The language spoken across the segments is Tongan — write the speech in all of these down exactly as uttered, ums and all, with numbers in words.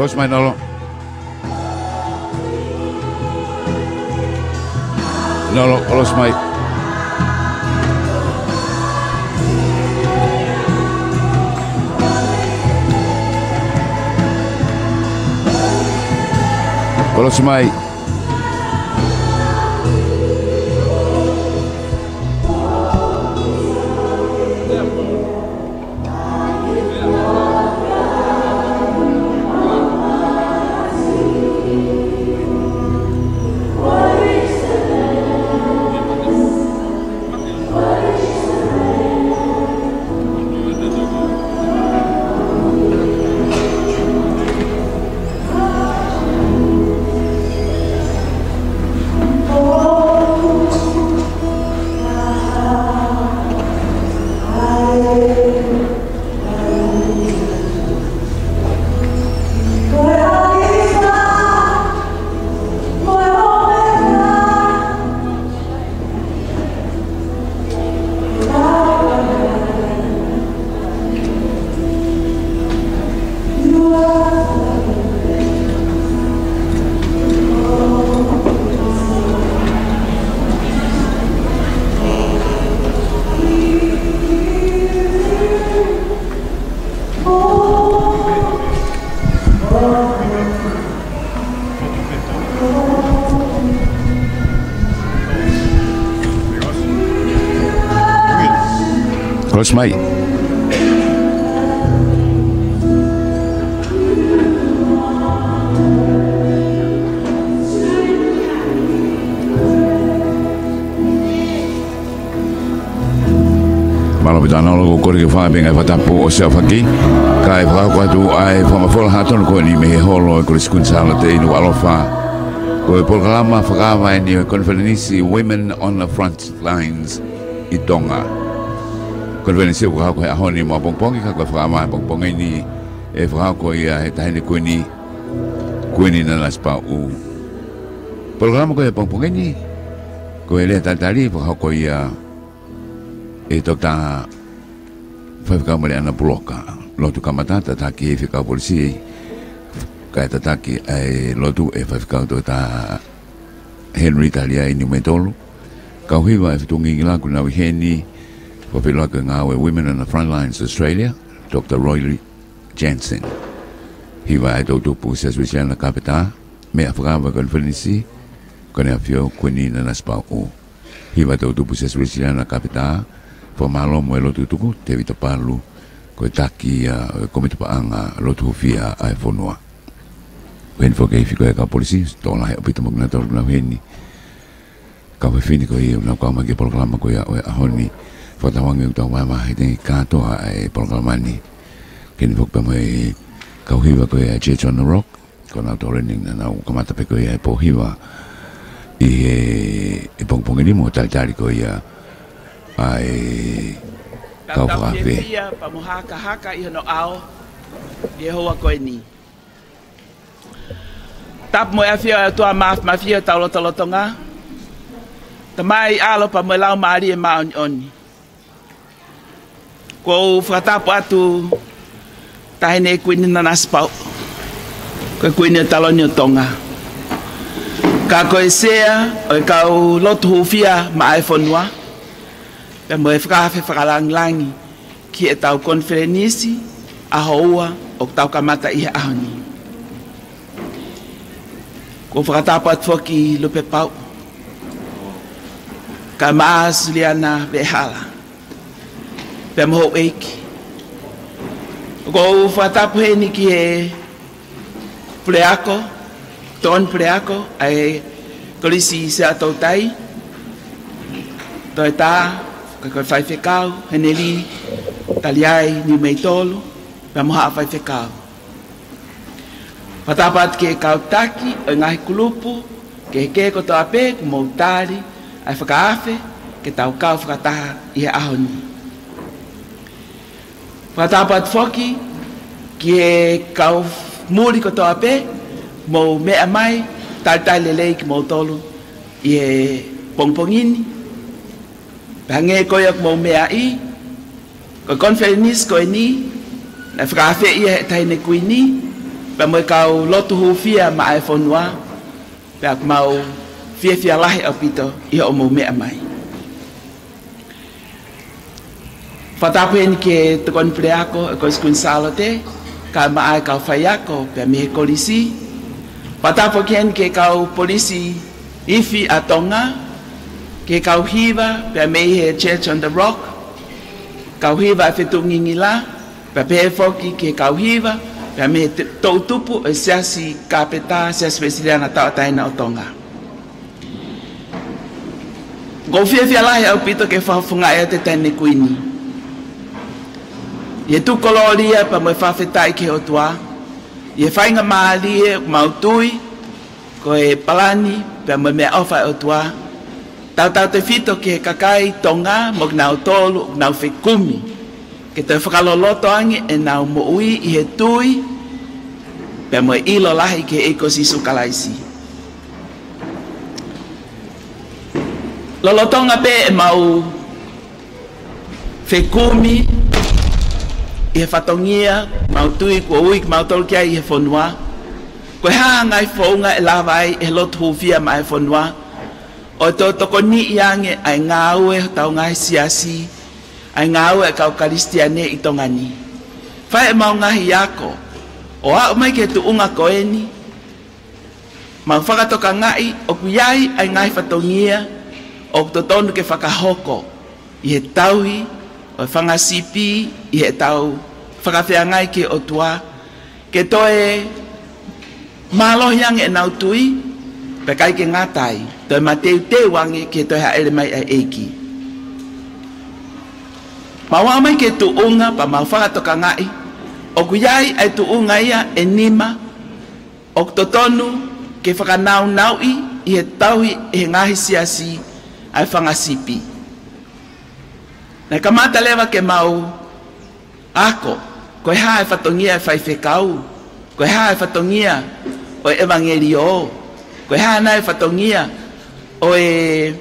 ʻOsi mai, Nolo. Nolo, ʻosi mai. ʻOsi mai. ʻOsi mai. Mālō pē Nolo, ko e kole ke fai pē ngaahi fakatapu ʻo e siʻi ʻaho ni, kae fakahoko atu ʻa e fakamafola hangatonu ko eni mei he holo ʻo e Kolisi Kuini Sālote ʻi Nukuʻalofa. Ko e polokalama fakaava eni ʻo e konifelenisi Women on the Front Lines ʻi Tonga. Konifelenisi ʻoku fakahoko he ʻaho ni mo ʻapongipongi, ka ko e fakamafola ʻapongipongi ni ʻe fakahoko ia ʻe he Taʻahine Kuini, Kuini Nanasipauʻu. Polokalama ko ia ʻapongipongi ni, ko e lea talitali fakahoko ia ʻe Toketā Faifekau Maliana Puloka, lotu kamata, tataki ʻe he Faifekau Polisi, kae tataki ʻa e lotu ʻe he Faifekau Toketā Henry Taliai Niumeitolu. Kau hiva ʻa e fetuʻu ngingila kuo nau ʻi heni, fakafeʻiloaki ʻo e ngāue Women on the Front Lines Australia, Doctor Roylee Jensen. Hiva ʻa e toʻutupu Siasi Uēsiliana Kāpetā, meʻa fakaava ʻo e konifelenisi, ko ʻEne ʻAfio Kuini Nanasipauʻu. Hiva ʻa e toʻutupu Siasi Uēsiliana Kāpetā, fakamālō mo e lotu tuku, Tēvita Palu, ko e taki ia ʻo e Kōmiti Paʻanga Lotu Hūfia ʻa e fonua. Ko eni foki e fika ʻo e kau polisi, tokolahi ʻaupito mo kinautolu kuo nau ʻi heni. Kau fefine ko ia ʻoku nau kau mai ki he polokalama ko ia ʻo e ʻaho ni. Fakatauange ʻoku tau vahevahe ʻi he taimi kātoa ʻa e polokalama ni. Ko eni foki pea mo e kau hiva ko ia Church on the Rock, ko nautolu eni naʻa nau kamata pē ko ia he pō hiva ʻi he, he pongipongi ni mo talitali ko ia ʻa e kau fakaafe. Tau fiefia pea mo hakahaka ʻi hono ʻao ʻi he houa ko eni. Tapu mo e ʻafio ʻa e ʻOtua Māfimafi ʻi hotau lotolotonga. Tamai, ʻAlo pea mo e Laumālie Māʻoniʻoni. ʻOku ou fakatapu atu Taʻahine Kuini Nanasipauʻu, ko e Kuini ʻo e Taloni ʻo Tonga. Ka ko e Sea ʻo e kau Lotu Hūfia maʻa e fonua, pea mo e fakaafe fakalāngilangi ki heʻetau konifelenisi ʻaho ua ʻoku tau kamata ʻi he ʻaho ni. ʻOku ou fakatapu atu foki Lupepauʻu, kae ʻumaʻā Suliana Veʻehala, pea mo houʻeiki. ʻOku ou fakatapu heni ki he puleako, tokoni puleako ʻa e Kolisi Sea Toutai, Toketā, ko e Faifekau Heneli Taliai Niumeitolu, pea mo haʻa faifekau. Fakatapu atu ki he kau taki ʻo e ngaahi kulupu kehekehe kotoa pē kuo mou tali ʻa e fakaafe ke tau kau fakataha ʻi he ʻaho ni. Fakatapu atu foki ki he kau muli kotoa pē, mou meʻa mai, talitali lelei kimoutolu ʻi he pongipongi ni. Pea hangē ko ia ʻoku mou meaʻi, ko e konifelenisi ko eni, naʻe fakaafeʻi ia ʻe he Taʻahine Kuini, Pea mo e kau lotu hūfia maʻa e fonua, pea ʻoku mau fiefia lahi ʻaupito ʻi hoʻomou meʻa mai. Fakatapu heni ki he Tokoni Puleako ʻo e Kolisi Kuini Sālote, kae ʻumaʻā e kau faiako pea mei he kolisi. Fakatapu ki heni ki he kau polisi ifi ʻa Tonga, ki he kau hiva pea mei he Church on the Rock, kau hiva ʻa e Fetuʻu Ngingila, pea pehē foki ki he kau hiva pea mei he te-, toʻutupu ʻo e Siasi Kāpetā, Siasi Uēsiliana Tauʻatāina ʻo Tonga. ʻOku ou fiefia lahi ʻaupito ke fakafofongaʻi atu e Taʻahine Kuini ʻi he tuku kolōlia pea mo e fakafetaʻi ki he ʻOtua, ʻi he faingamālie ʻoku mau tui ko e palani pea mo e meʻaʻofa ʻa e ʻOtua, tautautefito ki he kakai Tonga mo kinautolu ʻoku nau fekumi ke toe fakaloloto ange ʻenau moʻui ʻi he tui pea mo e ʻilo lahi ki he ʻEiki ko Sīsū Kalaisi. Lolotonga pē ʻemau fekumi ʻi he fatongia ʻoku mau tui kuo ui kimautolu ki ai ʻi he fonua, ko e hā e ngaahi founga ʻe lava ai ʻe he lotu hūfia maʻa e fonua ʻo toe tokoniʻi ange ʻa e ngāue ʻa hotau ngaahi siasi, ʻa e ngāue ʻa e kau Kalisitiane ʻi Tonga ni? Fai ʻemau ngaahi ako ʻo aʻu mai ki he tuʻunga ko eni, mau fakatokangaʻi ʻoku ʻi ai ʻa e ngaahi fatongia ʻoku totonu ke fakahoko ʻi he tauhi ʻo e fanga sipi ʻi heʻetau fakafeangai ki he ʻOtua, ke toe mālohi ange ʻenau tui, pea ʻikai ke ngata ai, toe mateuteu ange ki he toe hāʻele mai ʻa e ʻEiki. Mau aʻu mai ki he tuʻunga pea mau fakatokangaʻi ʻoku ʻi ai ʻa e tuʻunga ia ʻe nima ʻoku totonu ke fakanaunauʻi ʻi he tauhi ʻe he ngaahi siasi ʻa e fanga sipi. Naʻe kamata leva ke mau ako ko e hā e fatongia ʻo e faifekau, ko e hā e fatongia ʻo e ʻevangeliō, ko e hā nai e fatongia ʻo e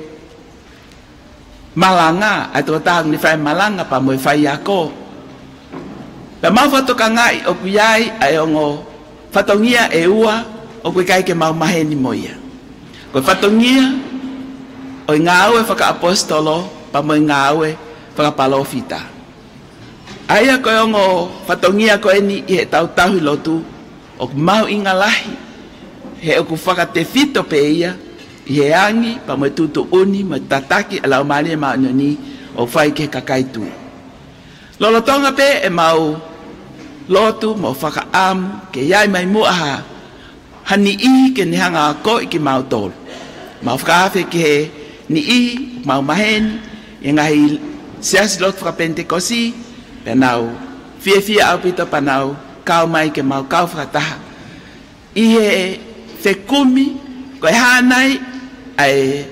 malanga, ʻa e tokotaha ʻoku ne fai e malanga pea mo e faiako. Pea mau fakatokangaʻi ʻoku ʻi ai ʻa e ongo fatongia ʻe ua ʻoku ʻikai ke mau maheni mo ia. Ko e fatongia ʻo e ngāue fakaʻaposetolo pea mo e ngāue fakapalōfita. ʻA ia ko e ongo fatongia ko eni ʻi heʻetau tauhi lotu, ʻoku mahuʻinga lahi, he ʻoku fakatefito pē ia ʻi he angi pea mo e tuʻutuʻuni mo e tataki ʻa e Laumālie Māʻoniʻoni ʻoku fai ki he kakai tui. Lolotonga pē ʻemau lotu mo fakaʻamu ke ʻi ai mai muʻa ha, ha niʻihi ke ne hanga ʻo akoʻi kimautolu. Mau fakaafe ki he niʻihi ʻoku mau maheni ʻi he ngaahi siasi lotu fakapenitekosi, pea nau fiefia ʻaupito pea nau kau mai ke mau kau fakataha ʻi he fekumi ko e hā nai ʻa e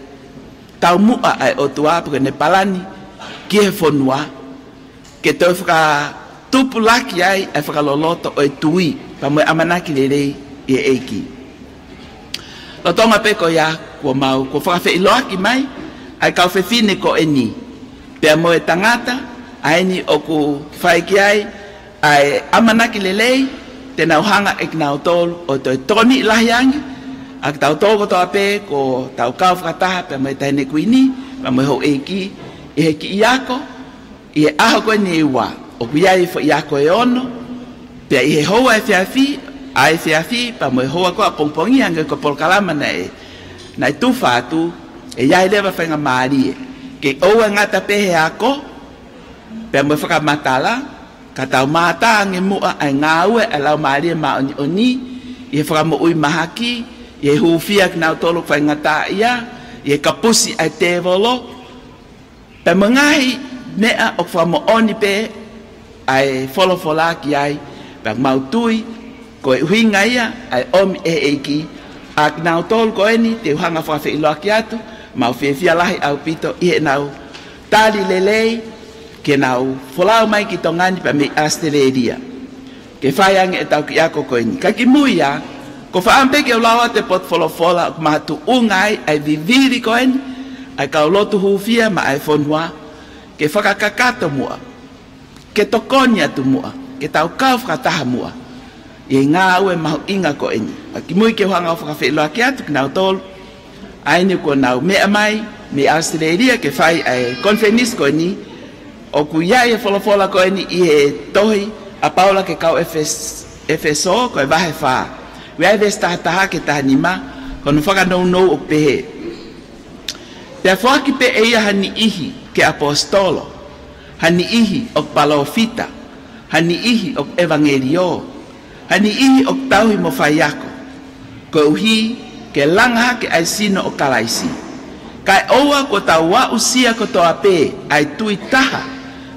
taumuʻa ʻa e ʻOtua pe ko ʻene palani ki he fonua, ke toe fakatupulaki ai ʻa e fakaloloto ʻo e tui pea mo e ʻamanaki lelei ʻi he ʻEiki. Lolotonga pē ko ia kuo mau, kuo fakafeʻiloaki mai ʻa e kau fefine ko eni pea mo e tangata ʻa eni ʻoku fai ki ai ʻa e ʻamanaki lelei, te nau hanga ʻe kinautolu ʻo toe tokoniʻi lahi ange ʻa kitautolu kotoa pē ko ʻetau kau fakataha pea mo e Taʻahine Kuini pea mo e houʻeiki ʻi he kiʻi ako ʻi he ʻaho ko eni ʻe ua, ʻoku ʻi ai e foʻi ako ʻe ono, pea ʻi he houa efiafi, ʻaefiafi pea mo e houa ko ē ʻapongipongi, hangē ko e polokalama naʻe, naʻe tufa atu, ʻe ʻi ai leva faingamālie ke ʻoua ʻe ngata pē he ako pea mo e fakamatala, ka tau mātā ange muʻa ʻa e ngāue ʻa e Laumālie Māʻoniʻoni ʻi he fakamoʻui mahaki, ʻi he hūfia kinautolu faingataʻaʻia, ʻi he kapusi ʻa e tēvolo, pea mo e ngaahi meʻa ʻoku fakamoʻoni pē ʻa e folofola ki ai. Pea mau tui ko e ʻuhinga ia ʻa e ʻomi ʻe he ʻEiki ʻa kinautolu ko eni, te u hanga fakafeʻiloaki atu, mau fiefia lahi ʻaupito ʻi heʻenau tali lelei ke nau folau mai ki Tonga ni pea mei ʻAositelēlia ke fai ange ʻetau kiʻi ako ko eni. Ka kimui ia, ʻoku ou fakaʻamu pē ke u lau atu e potu folofola ʻoku makatuʻunga ai ʻa e vivili ko eni ʻa e kau lotu hūfia maʻa e fonua, ke fakakakato muʻa, ke tokoni atu muʻa, ke tau kau fakataha muʻa ʻi he ngāue mahuʻinga ko eni. Pea kimui ke u hanga ʻo fakafeʻiloaki atu kinautolu ʻa eni kuo nau meʻa mai mei ʻAositelēlia ke fai ʻa e konifelenisi ko eni, ʻoku ʻi ai e folofola ko eni ʻi he tohi ʻa Paula ki he kau ʻEfes-, ʻEfesō, ko e vahe fā, ʻi he veesi taha taha ki he taha nima, ko hono fakanounou ʻoku pehē: Pea foaki pē ʻe ia ha niʻihi ke ʻaposetolo, ha niʻihi ʻoku palōfita, ha niʻihi ʻoku ʻevangeliō, ha niʻihi ʻoku tauhi mo faiako, koeʻuhi ke langa hake ʻa e sino ʻo Kalaisi. Kae ʻoua kuo tau aʻusia kotoa pē ʻa e tui taha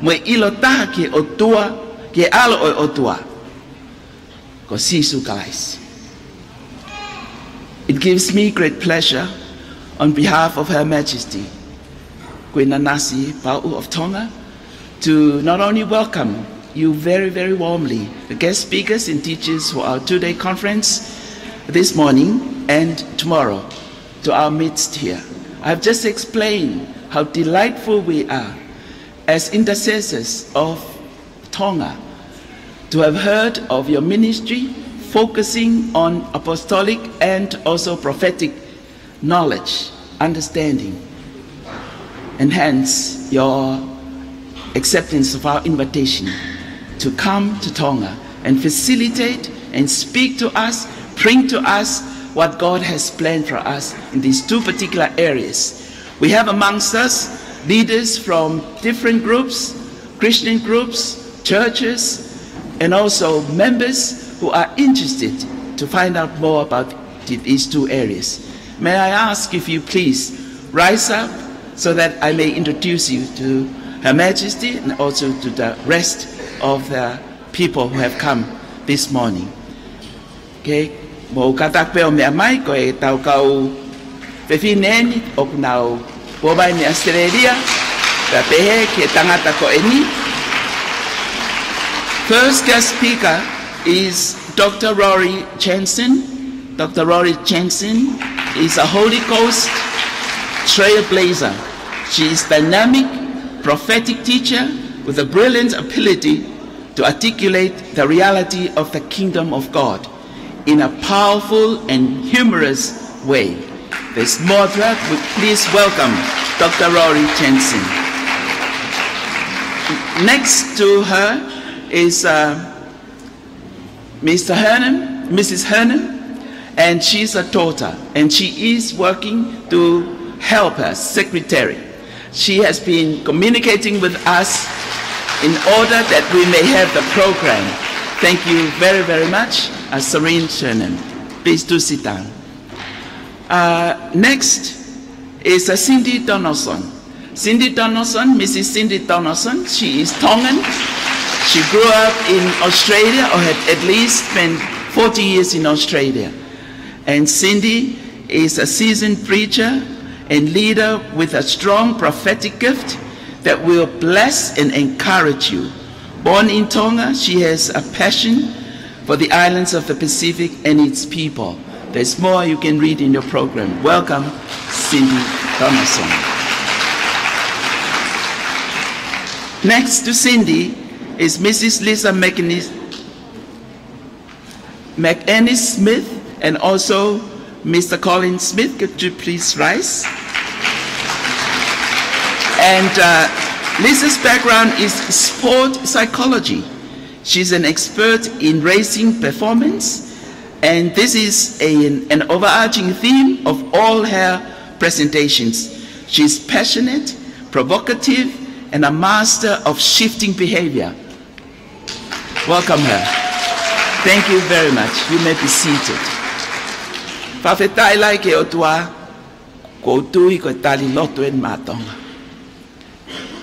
mo e ʻilo taha ki he ʻOtua, ki he ʻAlo ʻo e ʻOtua, ko Sīsū Kalaisi. It gives me great pleasure, on behalf of Her Majesty Kuini Nanasipauʻu of Tonga, to not only welcome you very, very warmly, the guest speakers and teachers for our two-day conference this morning and tomorrow, to our midst here. I've just explained how delightful we are as intercessors of Tonga to have heard of your ministry focusing on apostolic and also prophetic knowledge, understanding, and hence your acceptance of our invitation to come to Tonga and facilitate and speak to us, bring to us what God has planned for us in these two particular areas. We have amongst us leaders from different groups, Christian groups, churches, and also members who are interested to find out more about th-, these two areas. May I ask if you please rise up so that I may introduce you to Her Majesty and also to the rest of the people who have come this morning. Okay, mou kātaki pē ʻo meʻa mai, ko ʻetau kau fefine eni ʻoku nau ō mai mei ʻAositelēlia, pea pehē ki he tangata ko eni. First guest speaker is Doctor Rory Jensen. Doctor Rory Jensen is a Holy Ghost trailblazer. She is dynamic, prophetic teacher with a brilliant ability to articulate the reality of the kingdom of God in a powerful and humorous way. There's more to it. We please welcome Doctor Rory Jensen. Next to her is, uh, Mister Hernan, Missus Hernan, and she's a daughter, and she is working to help her secretary. She has been communicating with us in order that we may have the program. Thank you very, very much, uh, Serene Sherman. Please do sit down. Uh, next is, uh, Cindy Donaldson. Cindy Donaldson, Missus Cindy Donaldson, she is Tongan. She grew up in Australia or had at least spent forty years in Australia. And Cindy is a seasoned preacher and leader with a strong prophetic gift that will bless and encourage you. Born in Tonga, she has a passion for the islands of the Pacific and its people. There's more you can read in your program. Welcome, Cindy Donaldson. Next to Cindy is Missus Lisa McNeese, McEnnis Smith, and also Mister Colin Smith. Could you please rise? And, uh, Lisa's background is sport psychology. She's an expert in racing performance, and this is a, an overarching theme of all her presentations. She's passionate, provocative, and a master of shifting behavior. Welcome her. Thank you very much. You may be seated. Fakafetaʻi lahi ki he ʻOtua, ʻoku ou tui ko e tali lotu eni maʻa Tonga.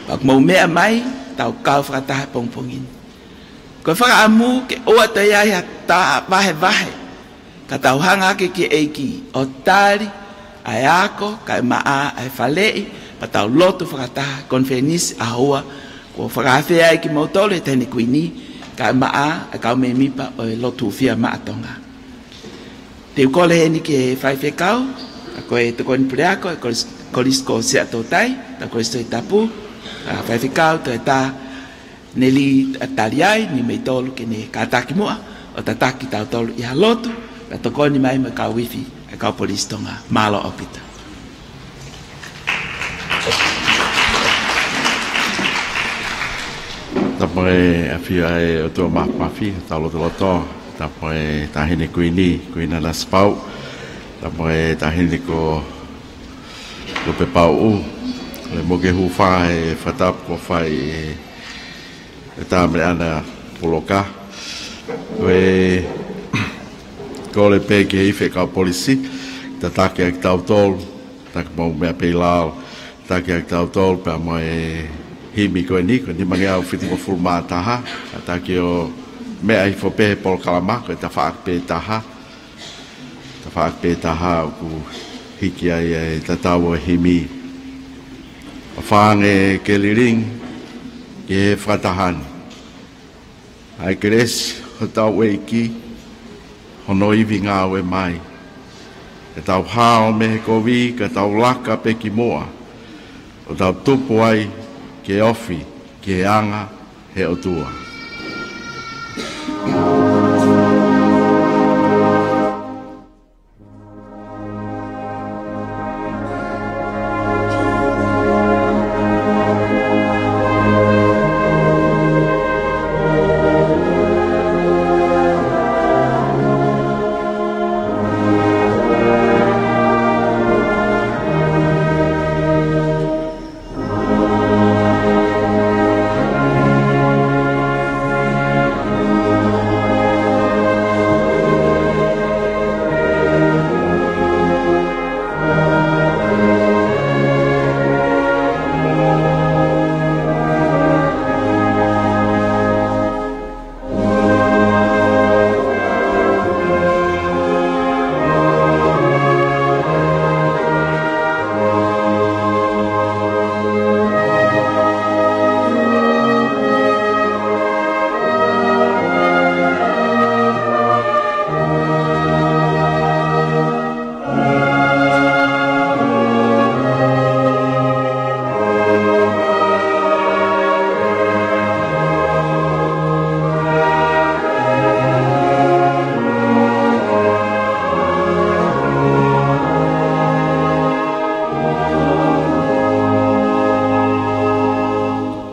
Pea ʻoku mou meʻa mai, tau kau fakataha he pongipongi ni. Ko e fakaʻamu ke ʻoua toe ʻi ai ha taʻa vahevahe, ka tau hanga hake ki he ʻEiki ʻo tali ʻa e ako, kae maʻa ʻa e faleʻi, pea tau lotu fakataha. Konifelenisi ʻaho ua, kuo fakaafeʻi ai kimoutolu ʻe he Taʻahine Kuini, kae maʻa ʻa e kau mēmipa ʻo e Lotu Fiemaʻa Tonga. Te u kole heni ki he faifekau, ʻa ia ko e tokoni puleako ʻo e Kolis-, Kolisi ko Siaʻatoutai, ʻa e Kolisi Tohitapu, ʻa e faifekau Toeta Neli Taliai, Niumeitolu, ke ne kātaki muʻa. ʻo tataki tautolu ʻi ha lotu, pea tokoni mai mo e kau ifi ʻa e kau polisi Tonga. Mālō ʻaupito. Tapu mo e ʻafio ʻa e ʻOtua Māfimafi, tau lotolotonga. Tapu mo e Taʻahine Kuini, Kuini Nanasipauʻu. Tapu mo e Taʻahine ko Lupepauʻu. Lele mo ke hūfanga he fakatapu kuo fai ʻe ʻe Tāmeleʻana Puloka. Ko e kole pē ki he ifi ʻa e kau polisi, tataki ʻa kitautolu, tataki mo e meʻa pē ʻi lalo, tataki ʻa kitautolu pea mo e himi ko eni, ko e nimangeau fitungofulu mā taha, tataki ʻo meʻa hifo pē he polokalama, ko e tafaʻaki pē taha. Tafaʻaki pē taha ʻoku hiki ai ʻa e tatau ʻo e himi. ʻOfa ange ke lilingi ki he fakataha ni ʻa e kelesi hotau ʻEiki, hono ivi ngāue mai. Ke tau hao mei he kovi, ka tau laka pē ki muʻa, ʻo tau tupu ai ke ofi ki he anga he ʻOtua.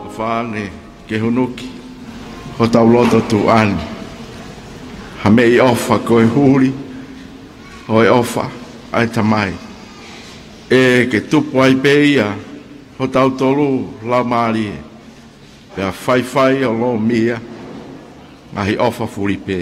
ʻOfa ange ke hunuki hotau loto tuʻa ni ha meʻi ʻofa ko e huli ʻo e ʻofa ʻa e Tamai. ʻE ke tupu ai pē ia hotautolu laumālie, pea faifai ʻo lōmia ngaahi ʻofa fuli pē.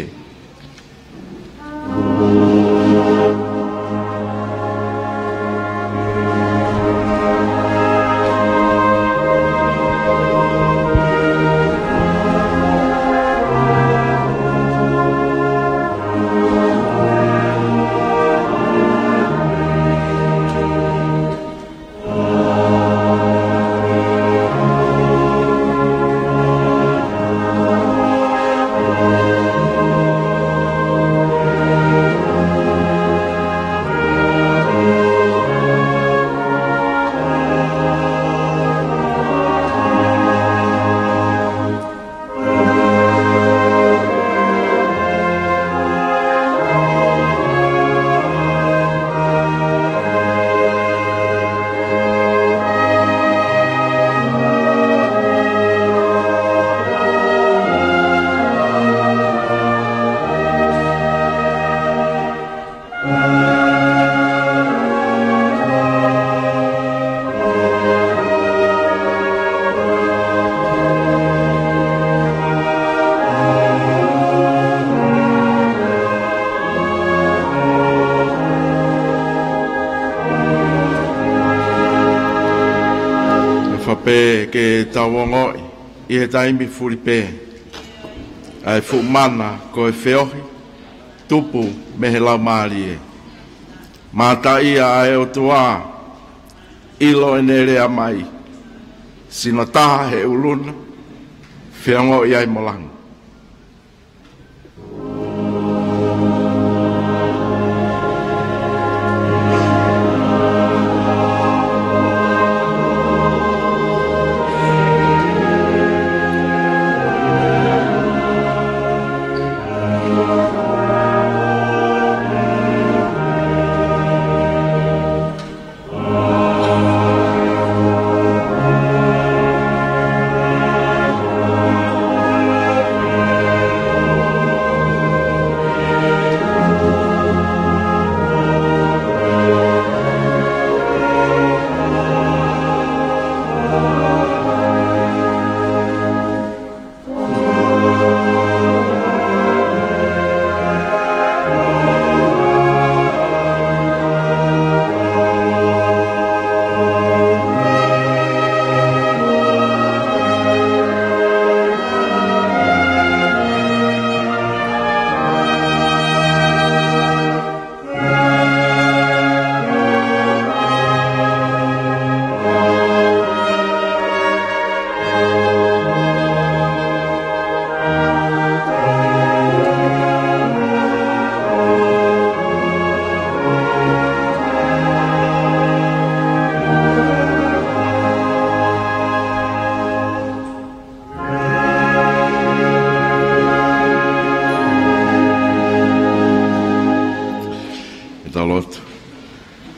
ʻOfa pē ke tau ongoʻi ʻi he taimi fuli pē ʻa e fuʻu mana ko e feohi tupu mei he Laumālie. Mātaʻia ʻa e ʻOtua, ʻilo ʻene lea mai, sino taha he ʻulu na, feongoʻi ai mo langi.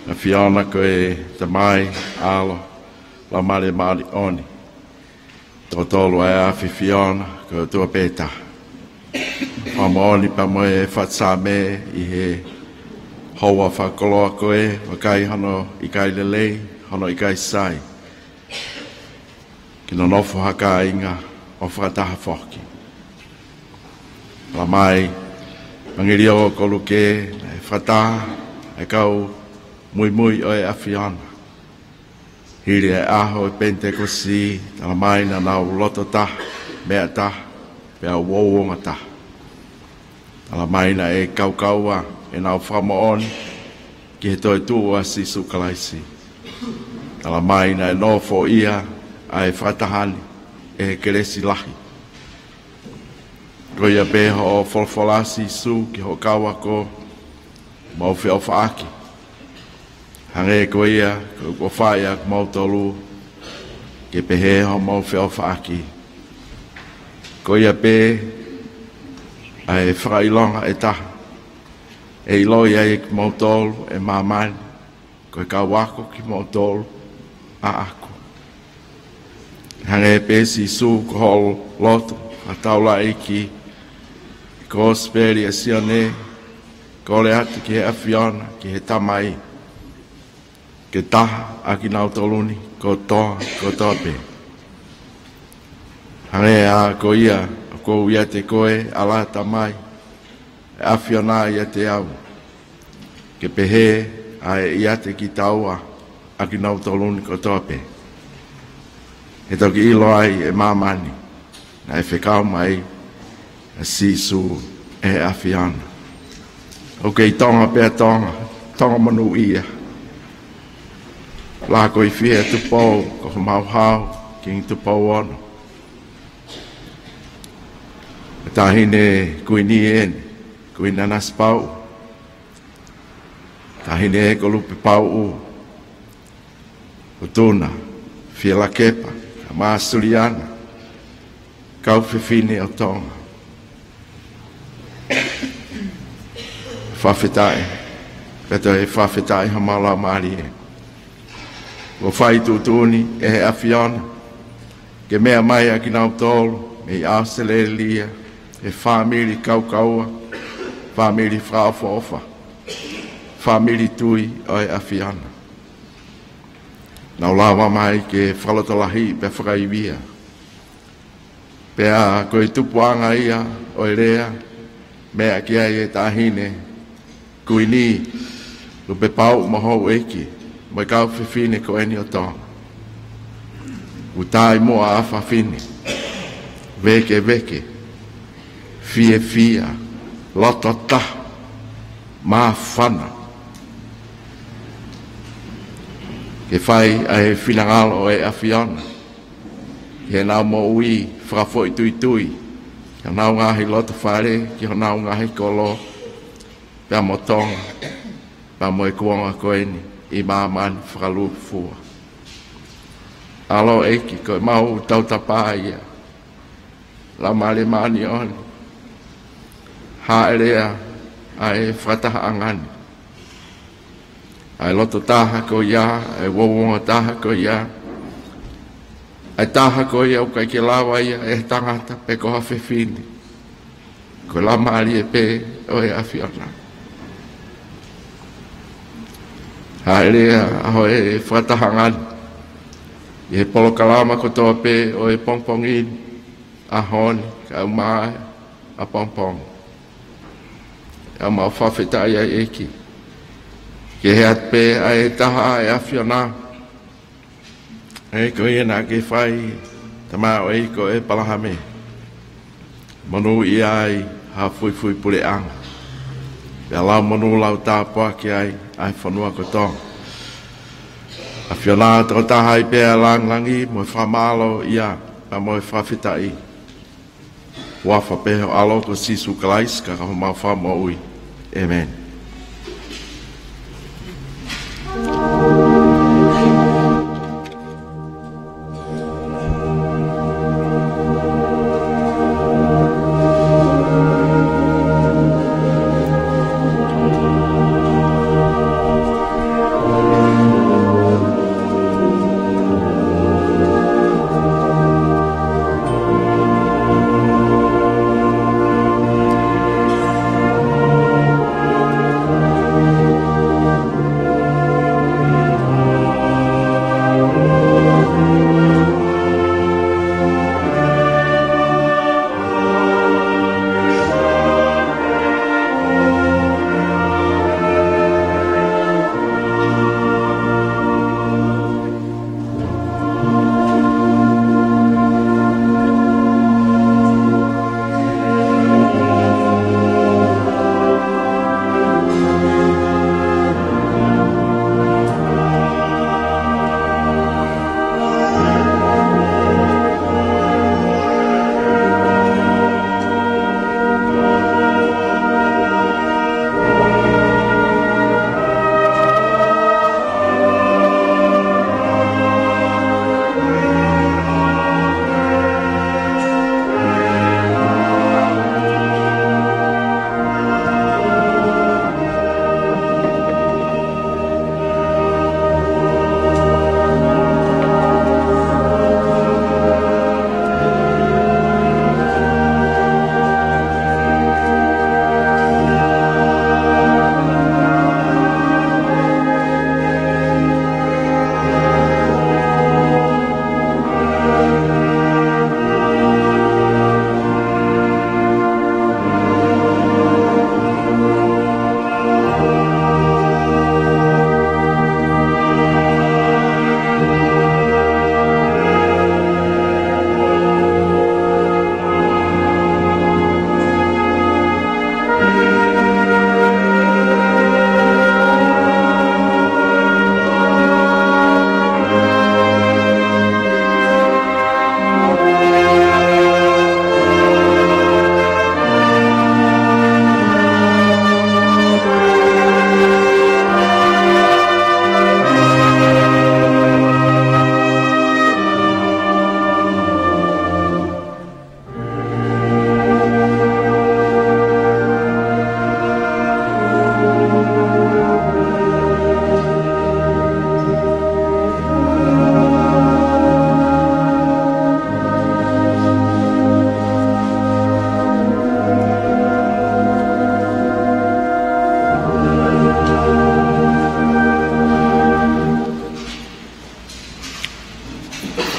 ʻAfiona, ko e Tamai, ʻAlo, Laumālie Māʻoniʻoni. Toko tolu ʻa e ʻAfiona, ko e ʻOtua pē taha. Fakamoʻoni pea mo e fakasaame ʻi he houa fakakoloa ko ē, vakai hono ʻikai lelei, hono ʻikai sai ke nonofo ha kāinga ʻo fakataha foki. Talamai ʻi he ʻEvangeliō ko Luke, naʻe fakataha e kau muimui ʻo e ʻAfiona. Hili e ʻaho ʻo e Penitekosi, talamai naʻa nau loto taha, meʻa taha, pea uouongataha. Talamai naʻe kaukaua ʻenau fakamoʻoni ki he toetuʻu ʻa Sīsū Kalaisi. Talamai naʻe nofoʻia ʻa e fakataha ni ʻe he kelesi lahi. Ko ia pē hoʻo folofola, Sīsū, ki hoʻo kau ako, mou feʻofaʻaki. Hangē ko ia ʻoku ou fai ʻa kimautolu, ke pehē hoʻomou feʻofaʻaki. Ko ia pē ʻa e fakaʻilonga ʻe taha, ʻe ʻiloʻi ai ʻe kimautolu ʻe māmani ko e kau ako kimautolu ʻaʻaku. Hangē pē, Sīsū, ko hoʻo lotu fakataulaʻeiki ʻi he Kosipeli ʻa Sione, kole atu ki he ʻAfiona, ki he Tamai, ke taha ʻa kinautolu ni kotoa, kotoa pē. Hangē ā ko ia ʻoku ou ʻiate koe, ʻAlo Tamai, ʻe ʻAfiona ʻiate au, ke pehē ʻa e ʻiate kitaua ʻa kinautolu ni kotoa pē, he toki ʻilo ai ʻe māmani naʻe fekau mai ʻa Sīsū ʻe he ʻAfiona. ʻOku kei Tonga pē ʻa Tonga, Tonga monūʻia. Lā ko e fiha Tupou, ko homau hau, Kingi Tupou Ono. Ko e Taʻahine Kuini eni, Kuini Nanasipauʻu. Taʻahine ko Lupepauʻu, ʻUtuna, Fielakepa, Kamāsuliana, kau fefine ʻo Tonga. Fakafetaʻi, pea toe fakafetaʻi homau laumālie. Kuo fai tuʻutuʻuni ʻe he ʻAfiona ke meʻa mai ʻa kinautolu mei ʻAositelēlia, ʻa e fāmili kaukaua, fāmili fakaʻofoʻofa, fāmili tui ʻo e ʻAfiona. Nau lava mai ke fakalotolahiʻi pea fakaivia. Pea ko e tupuʻanga ia ʻo e lea, meʻa ki ai e Taʻahine Kuini Lupepauʻu mo Houʻeiki, mo e kau fefine ko eni ʻo Tonga. ʻOku taʻimuʻa ʻa fafine, vēkeveke, fiefia, loto taha, māfana, ke fai ʻa e finangalo ʻo e ʻAfiona ki heʻenau moʻui fakafoʻituitui, ki honau ngaahi lotofale, ki honau ngaahi kolo, pea mo Tonga, pea mo e kuonga ko eni ʻi māmani fakalūkufua. ʻAlo ʻEiki, ko ʻemau tautapa ia, Laumālie Māʻoniʻoni, hāʻelea ʻa e fakatahaʻanga ni, ʻa e loto taha ko ia, ʻa e uouongataha ko ia, ʻa e taha ko ia ʻoku ʻikai ke lava ia ʻe he tangata pe ko ha fefine, ko e Laumālie pē ʻo e ʻAfiona. Hāʻelea ʻa e fakatahaʻanga ni ʻi he polokalama kotoa pē ʻo e pongipongi ni, ʻaho ni, kae ʻumaʻā ʻapongipongi. ʻOku mau fakafetaʻi ai, ʻEiki, ke hē atu pē ʻa e taha ʻa e ʻAfiona, ʻa ia ko ia naʻa ke fai, Tamai, ko ʻĒpalahame, monūʻia ai ha fuifui puleʻanga, pea lau monū, lau tāpuaki ai ʻa e fonua ko Tonga. ʻAfiona, tokotaha ai pē ʻa e lāngilangi mo e fakamālō ia, pea mo e fakafetaʻi. Huafa pē ho ʻAlo ko Sīsū Kalaisi, ka ko homau Fakamoʻui. ʻĒmeni.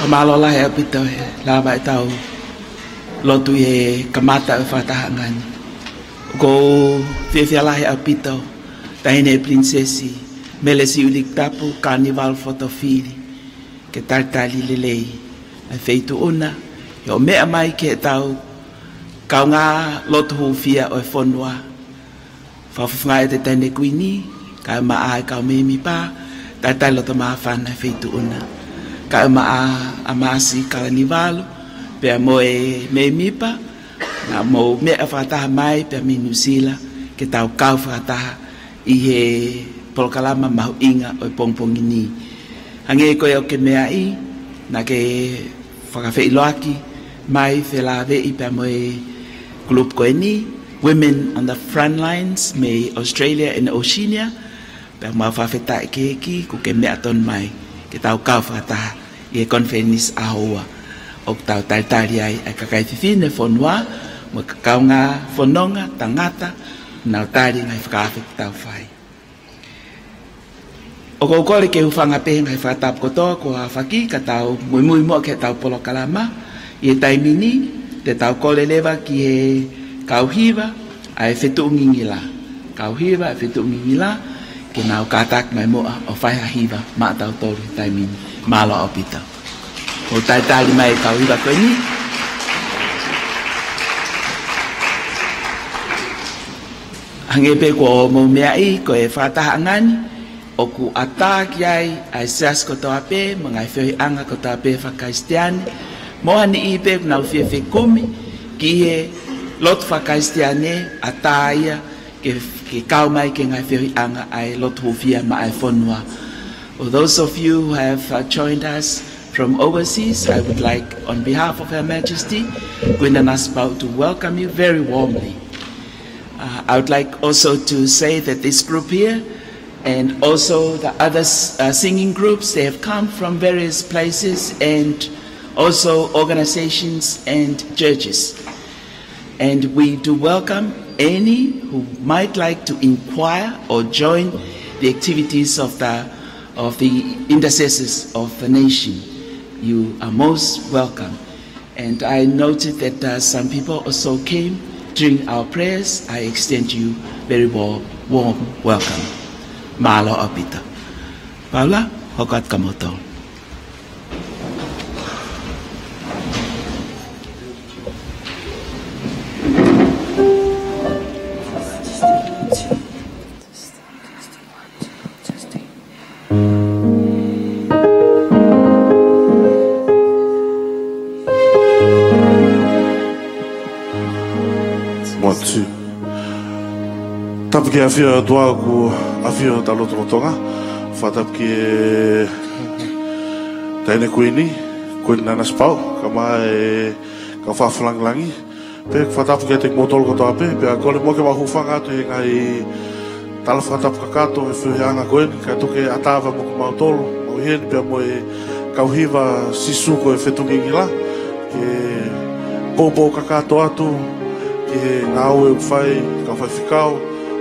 Mālō lahi ʻaupito he lava ʻetau lotu he kamata ʻo e fakatahaʻanga ni. ʻOku ou fiefia lahi ʻaupito, Taʻahine Pilinisesi Melesi ʻUluakitapu Kalanivalu Fotofili, ke talitali lelei ʻa e Feituʻu na, ʻi hoʻo meʻa mai ki heʻetau kaungā lotu hūfia ʻo e fonua. Fakafofongaʻi ʻe he Taʻahine Kuini, kaeʻumaʻā e kau mēmipa, talitali loto māfana ʻa e Feituʻu na. Kaeʻumaʻā ʻa Maʻasi Kalanivalu, pea mo e mēmipa, naʻa mou meʻa fakataha mai, pea mei Nuʻusila, ke tau kau fakataha ʻi he polokalama mahuʻinga ʻo e pongipongi ni. Hangē ko ia ʻoku ke meaʻi, naʻa ke fakafeʻiloaki mai felāveʻi pea mo e group ko eni, Women on the Front Lines, mei Australia and Oceania, pea mau fakafetaʻi ki he ʻEiki, kuo ke meʻa tonu mai, ke tau kau fakataha ʻi he konifelenisi ʻaho ua, ʻoku tau talitali ai ʻa e kakai fefine fonua, mo e kaungā fononga tangata, nau tali ngaahi fakaafe ʻoku tau fai. ʻOku ou kole ke u hūfanga pē he ngaahi fakatapu kotoa kuo aofaki, ka tau muimui muʻa ki heʻetau polokalama. ʻI he taimi ni, te tau kole leva ki he kau hiva ʻa e Fetuʻu Ngingila. Kau hiva ʻa e Fetuʻu Ngingila, ke nau kātaki mai muʻa ʻo fai ha hiva maʻatautolu he taimi ni. Mālō ʻaupito. Mou talitali mai e kau hiva ko eni. Hangē pē ko hoʻomou meaʻi, ko e fakatahaʻanga ni, ʻoku ʻatā ki ai ʻa e siasi kotoa pē, mo e ngaahi feohiʻanga kotoa pē faka-Kalisitiane, mo ha niʻihi pē ʻoku nau fie fekumi ki he lotu faka-Kalisitiane, ʻatā ia ke, ke kau mai ki he ngaahi feohiʻanga ʻa e lotu hūfia maʻa e fonua. For those of you who have, uh, joined us from overseas, I would like, on behalf of Her Majesty, Queen Nanasipauʻu, to welcome you very warmly. Uh, I would like also to say that this group here and also the other s-, uh, singing groups, they have come from various places and also organizations and churches. And we do welcome any who might like to inquire or join the activities of the, of the intercessors of the nation. You are most welcome. And I noted that, uh, some people also came during our prayers. I extend you very warm, warm welcome. Mālō ʻaupito. Paula, hoko atu kia moutolu. One, two. Tapu ki he ʻafio ʻa e ʻOtua ʻoku ʻafio ʻi hotau lotolotonga. Fakatapu ki he Taʻahine Kuini, Kuini Nanasipauʻu, kaeʻumaʻā e kau fakafakalāngilangi. Pea ʻoku fakatapu kiate kimoutolu kotoa pē, pea kole muʻa ke mau hūfanga atu he ngaahi tala fakatapu kakato he feohiʻanga ko eni, kae tuku ke ʻatā pē mo kimautolu, mau ʻi heni pea mo e kau hiva Sīsū ko e Fetuʻu Ngingila, ke poupou kakato atu ki he ngāue ʻoku fai ʻe he kau faifekau,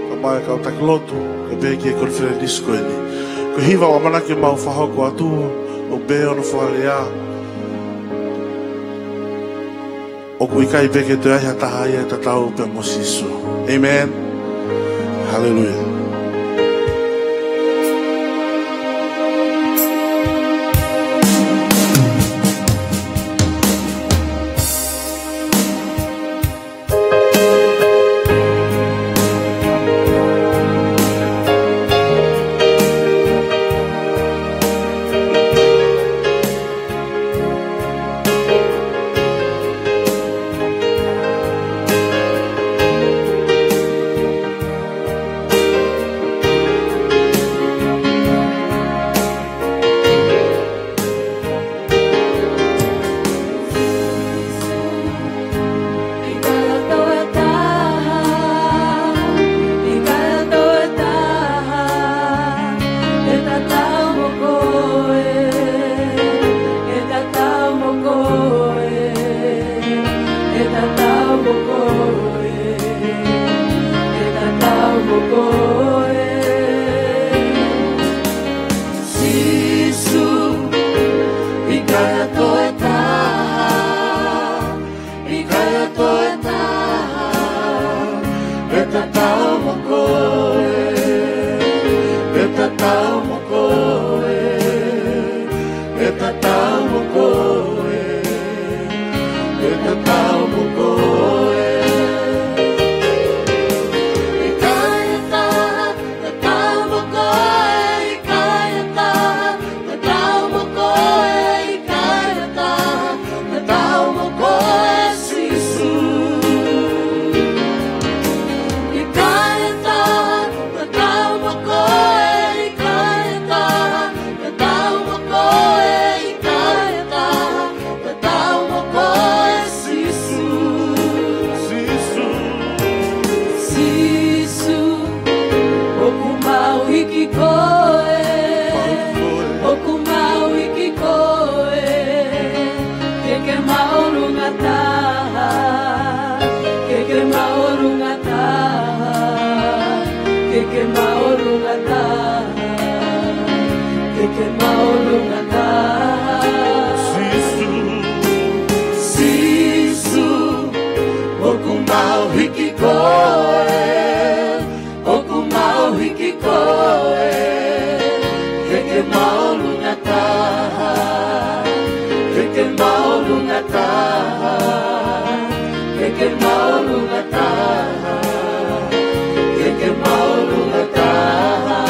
kaeʻumaʻā e kau taki lotu, kae pehē ki he konifelenisi ko eni. Ko e hiva ʻoku ʻamanaki ke mau fakahoko atu, ʻoku pehē hono fakalea, ʻoku ʻikai pē ke toe ʻi ai ha taha ia ʻe tatau pea mo Sīsū. ʻĒmeni. Haleluia. mo koe, ʻe tatau mo koe, ʻe tatau mo koe. ʻIkai ha taha tatau mo koe, ʻikai ha taha tatau mo koe, ʻikai ha taha tatau mo koe, Sīsū. ʻIkai ha taha tatau mo koe, ʻikai ha taha tatau mo koe, ʻikai ha taha tatau mo koe, Sīsū. Sīsū. Sīsū, ʻoku mau hiki koe, ʻoku mau hiki koe, ke ke māʻolunga taha, ke ke māʻolunga taha, ke ke māʻolunga taha, ke ke māʻolunga taha. Sīsū, Sīsū, ʻoku mau hiki koe, ʻoku mau hiki koe, ke ke māʻolunga taha, ke ke māʻolunga taha, ke ke māʻolunga taha, ke ke māʻolunga taha.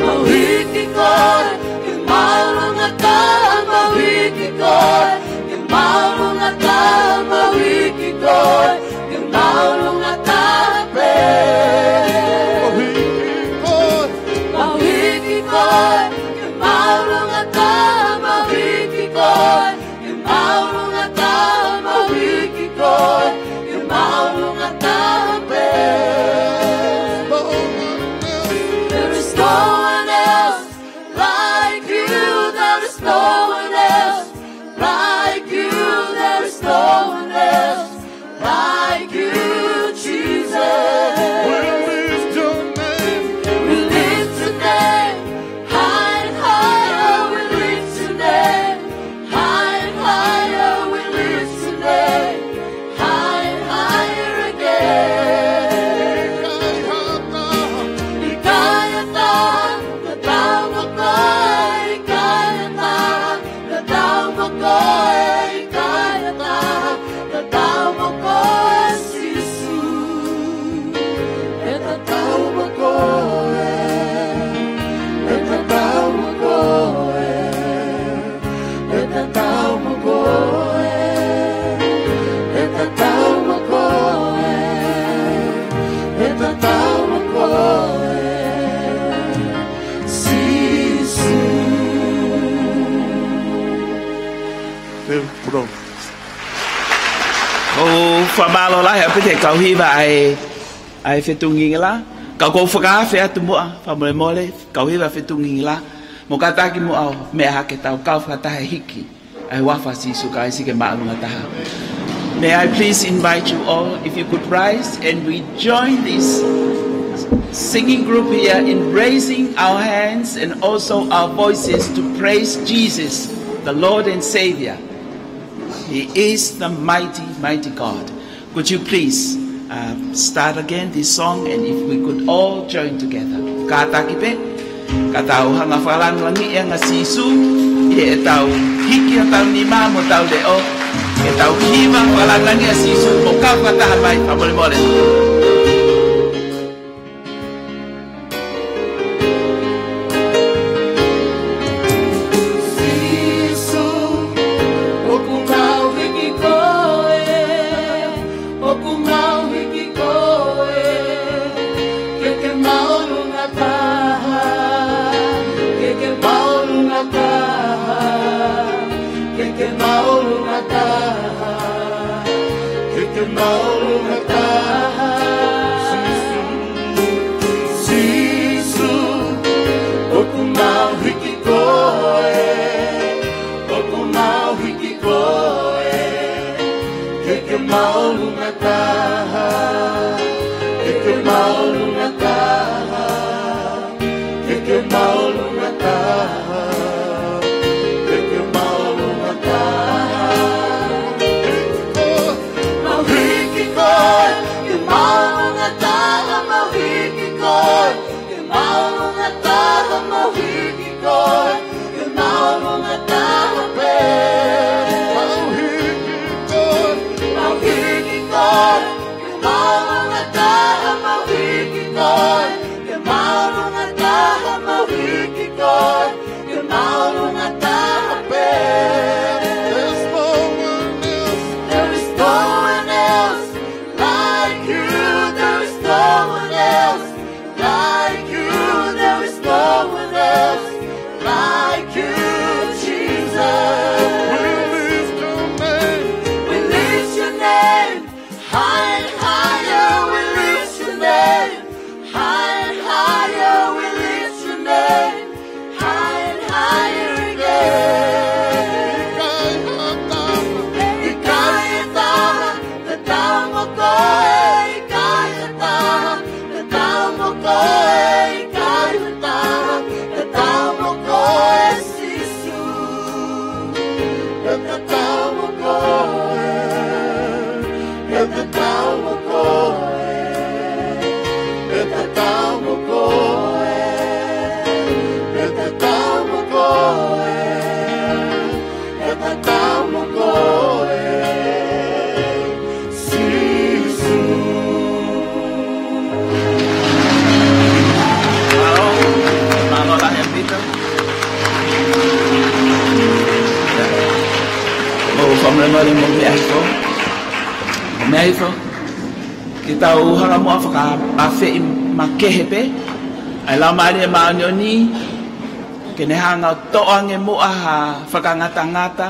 Mau hiki koe, ke māʻolunga taha, mau hiki koe, ke māʻolunga taha, mau hiki koe, ke māʻolunga taha pē. Mau hiki koe. Mau hiki koe, ke māʻolunga taha, mau hiki koe, ke māʻolunga taha, mau hiki koe, ke māʻolunga taha pē. There is no one else like you, there is no one else like you, there is no one else like you, Jesus. We lift your name. We lift your name high and higher. We lift your name high and higher. We lift your name high and higher again. ʻIkai ha taha tatau mo koe, ʻikai ha taha tatau mo koe, ʻikai ha taha tatau mo koe, Sīsū. ʻE tatau mo koe, ʻe tatau mo koe, ʻe tatau mo koe, ʻe tatau mo koe, ʻe tatau mo koe, Sīsū. Thank you, bro. ʻOku ou fakamālō lahi ʻaupito he kau hiva ʻa e, ʻa e Fetuʻungingilā. Ka ʻoku ou fakaafe atu muʻa, fakamolemole, kau hiva Fetuʻungingilā, mou kātaki muʻa ʻo meʻa hake, tau kau fakataha ʻi he hiki ʻa e huafa ʻo Sīsū Kalaisi ke māʻolunga taha. May I please invite you all, if you could rise, and we join this singing group here in raising our hands and also our voices to praise Jesus, the Lord and Savior. He is the mighty, mighty God. Could you please, uh, start again this song, and if we could all join together. Kātaki pē, ka tau hanga ʻo fakalāngilangiʻi ange ʻa Sīsū ʻi heʻetau hiki hotau nima mo hotau leʻo, ʻetau hiva fakalāngilangiʻi ʻa Sīsū, mou kau fakataha mai, fakamolemole. Sīsū, ʻoku mau hiki koe, ʻoku mau hiki koe, ke ke māʻolunga taha, ke ke māʻolunga taha, ke ke māʻolunga taha, ke ke māʻolunga taha. Sīsū, Sīsū, ʻoku mau hiki koe, ʻoku mau hiki koe, ke ke māʻolunga taha, ke ke māʻolunga taha, ke ke māʻolunga taha, ke ke māʻolunga taha. Mau hiki koe, Taha mau hiki koe, ke mau ʻolunga taha pē. Mau hiki koe, mau hiki koe, ke mau ʻolunga taha, mau hiki koe, ke mau ʻolunga taha, mau hiki koe, ke mau ʻolunga taha pē. There's no one else. There is no one else like you. There is no one else like you. There is no one else like you, Jesus. We lift your name. We lift your name. High and higher, we lift your name. High and higher, we lift your name. High and higher again. ʻIkai ha taha, ʻikai ha taha, tatau mo koe, ʻikai ha taha, tatau mo koe, ʻikai ha taha, tatau mo koe, Sīsū. ʻE tatau mo koe, ʻe tatau mo koe, ʻe tatau mo koe, ʻe tatau mo koe, ʻe tatau mo koe, Sīsū. Mālō, mālō lahi ʻa Pita. Mou fakamolemole, mou meʻa hifo. Mou meʻa hifo. Ke tau hanga muʻa ʻo fakaafeʻi makehe pē ʻa e Laumālie Māʻoniʻoni, ke ne hanga ʻo toʻo ange muʻa ha fakangatangata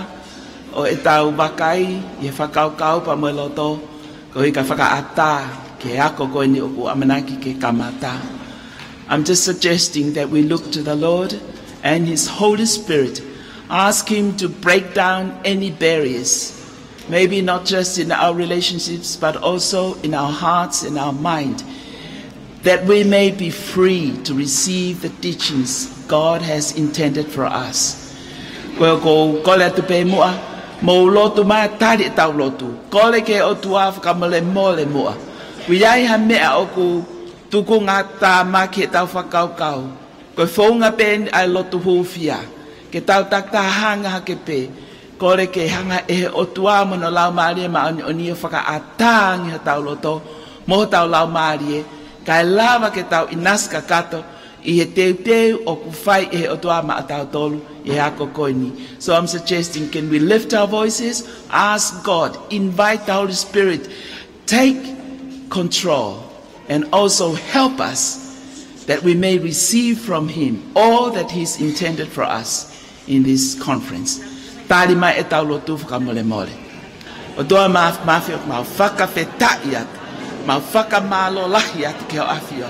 ʻo ʻetau vakai ʻi he fakakaukau pea mo e loto, koeʻuhi kae fakaʻatā ki he ako ko eni ʻoku ʻamanaki ke kamata. I'm just suggesting that we look to the Lord and His Holy Spirit. Ask Him to break down any barriers, maybe not just in our relationships, but also in our hearts, in our mind, that we may be free to receive the teachings God has intended for us. Ko e ʻoku ou kole atu pē muʻa, mou lotu mai, tali ʻetau lotu. Kole ki he ʻOtua fakamolemole muʻa. ʻOku ʻi ai ha meʻa ʻoku tukungatāmaki heʻetau fakakaukau. Ko e founga pē ʻeni ʻa e lotu hūfia. Ke tau takitaha hanga hake pē. Kole ke hanga ʻe he ʻOtua mo hono Laumālie Māʻoniʻoni ʻo fakaʻatā ange hotau loto mo hotau laumālie, kae lava ke tau ʻinasi kakato ʻi he teuteu ʻoku fai ʻe he ʻOtua maʻatautolu ʻi he ako ko eni. So I'm suggesting, can we lift our voices, ask God, invite the Holy Spirit, take control and also help us that we may receive from Him all that He's intended for us in this conference. Tali mai ʻetau lotu fakamolemole. ʻOtua Māfimafi, ʻoku mau fakafetaʻi atu, mau fakamālō lahi atu ki Hoʻo ʻAfio.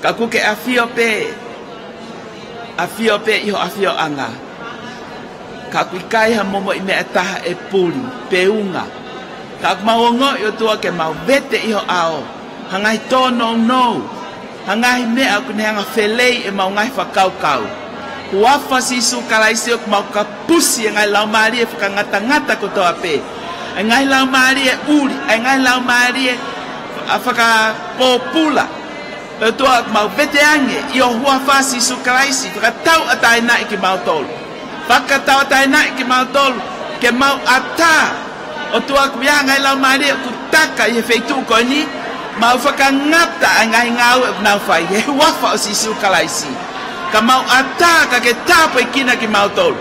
Ka ʻoku ke ʻafio pē, ʻafio pē ʻi Hoʻo ʻafioʻanga. Ka ʻoku ʻikai ha momoʻi meʻa ʻe taha ʻe puli pe unga. Ka ʻoku mau ongoʻi, ʻOtua, ke mau vete ʻi ho ʻao ha ngaahi tōnounou, ha ngaahi meʻa ʻoku ne hanga ʻo felei ʻemau ngaahi fakakaukau. Huafa ʻo Sīsū Kalaisi, ʻoku mau kapusi ʻa e ngaahi laumālie fakangatangata kotoa pē, ʻa e ngaahi laumālie ʻuli, ʻa e ngaahi laumālie fakapōpula. ʻOtua, ʻoku mau vete ange ʻi ho huafa, Sīsū Kalaisi, fakatauʻatāinaʻi kimautolu. Fakatauʻatāinaʻi kimautolu ke mau ʻatā, ʻOtua, ʻoku ʻi ai e ngaahi laumālie ʻoku taka ʻi he feituʻu ko eni, mau fakangata ʻa e ngaahi ngāue ʻoku nau fai, he huafa ʻo Sīsū Kalaisi. Ka mau ʻatā ka ke tāpuekina kimautolu.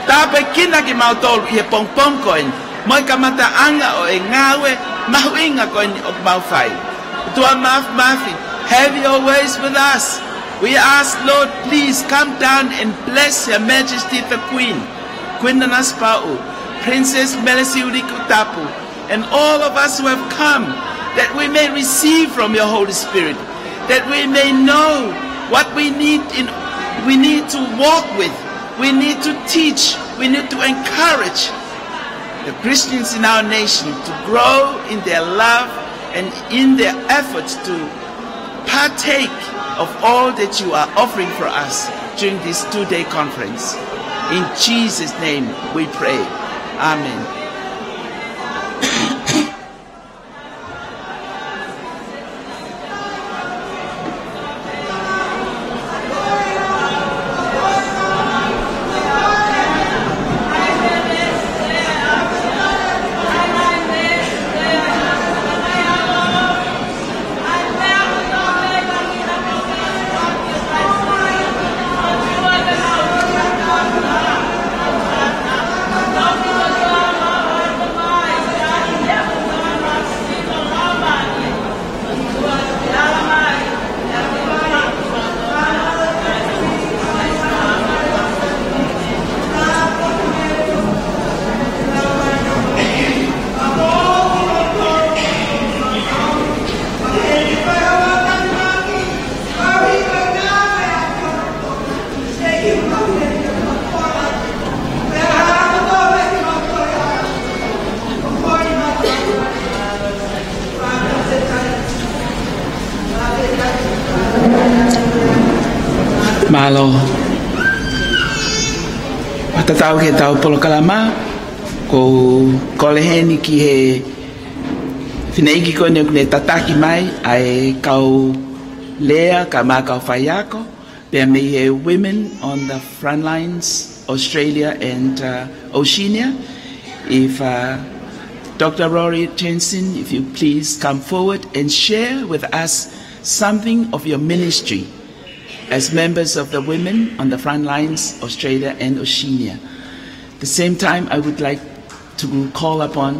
Tāpuekina kimautolu ʻi he pongipongi ko eni, mo e kamataʻanga ʻo e ngāue mahuʻinga ko eni ʻoku mau fai. ʻOtua Māfimafi, have your ways with us. We ask, Lord, please come down and bless Her Majesty the Queen, Queen Nanasipauʻu, Princess Melesiuliki ʻUtapu, and all of us who have come, that we may receive from your Holy Spirit, that we may know what we need in, we need to walk with, we need to teach, we need to encourage the Christians in our nation to grow in their love and in their efforts to partake of all that you are offering for us during this two-day conference. In Jesus' name we pray. Amen. Mālō. Fakatatau ki heʻetau polokalama, ʻoku ou kole heni ki he fineʻeiki ko eni ʻoku ne tataki mai ʻa e kau lea, kae ʻumaʻā kau faiako, pea mei he Women on the Front Lines, Australia and, uh, Oceania. If, uh, Doctor Rory Jensen, if you please come forward and share with us something of your ministry as members of the Women on the Front Lines, Australia and Oceania. The same time, I would like to call upon,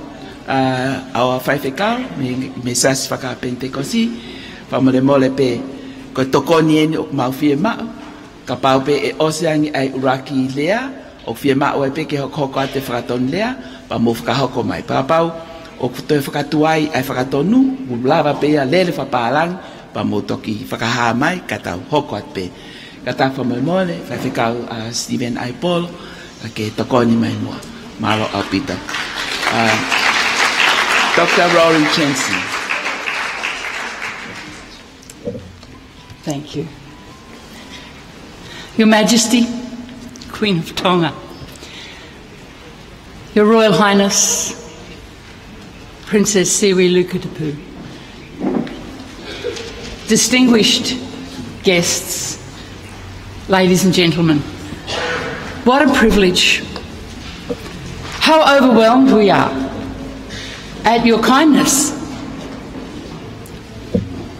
uh, our faifekau, mei, mei he Siasi Faka-Penitekosi, fakamolemole pē, ko e tokoni eni ʻoku mau fiemaʻu, kapau pē ʻe ʻosi ange ʻa e ʻuluaki lea, ʻoku fiemaʻu ai pē ke hokohoko atu e fakatonu lea, pea mou fakahoko mai. Pea kapau ʻoku toe fakatuai ʻa e fakatonu, ʻoku lava pē ia lele fakapālangi, pea mou toki fakahā mai, ka tau hoko atu pē. Kātaki fakamolemole, faifekau, uh, Stephen Aipolo, ka ke tokoni mai muʻa. Mālō ʻaupito. Uh, Doctor Rory Jensen. Thank you. Your Majesty, Queen of Tonga, Your Royal Highness, Princess Siririkatupu, distinguished guests, ladies and gentlemen, what a privilege. How overwhelmed we are at your kindness.